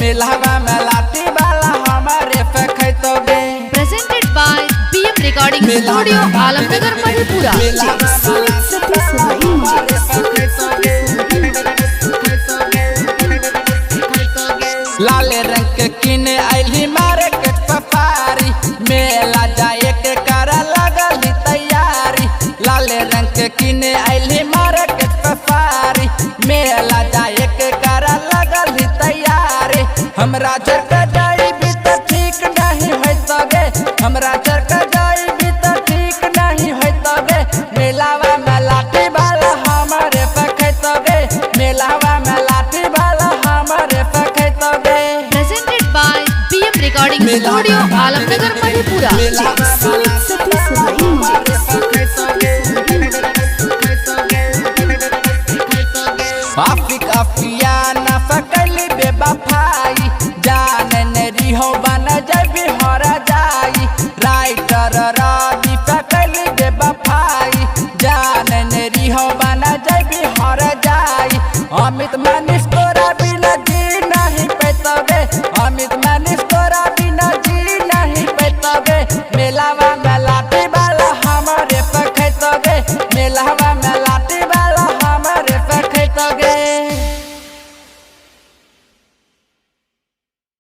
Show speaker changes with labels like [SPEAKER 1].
[SPEAKER 1] मेलावा में लाठी वाला हमारे फखैतोगे।
[SPEAKER 2] Presented by PM Recording Studio, Alamnagar, Madhepura.
[SPEAKER 3] Sumit Satish Raima. Sumit Satish Raima.
[SPEAKER 1] लाल रंग के किने आइली मार्केट सफारी, मेला जाए के कर लगली तैयारी। लाल रंग के किने आइली मार्केट सफारी, मेला जाए के कर लगली तैयारी। हमरा चरक जाई भी त ठीक नहीं है तगे, हमरा चरक जाई भी त ठीक नहीं है तगे। मेलावा में लाठी वाला हमारे पखैतगे, मेलावा में लाठी वाला हमारे पखैतगे।
[SPEAKER 2] Presented by PM Recording Studio, Alamnagar, Madhepura.
[SPEAKER 3] Sumit Satish Raima. Sumit Satish Raima.
[SPEAKER 1] Afiq अफियाना सकली बेबफाई, जान ने रिहो बन जबी हर जाई। राइटर रवि सकली बेबफाई, जान ने रिहो बन जबी हर जाई। अमित मनीष तोरा बिना जी नहीं पैतबे, अमित मनीष तोरा बिना जी नहीं पैतबे। मेलावा में लाठी वाला हमारे पखैतबे, मेलावा में लाठी वाला हमारे पखैतबे।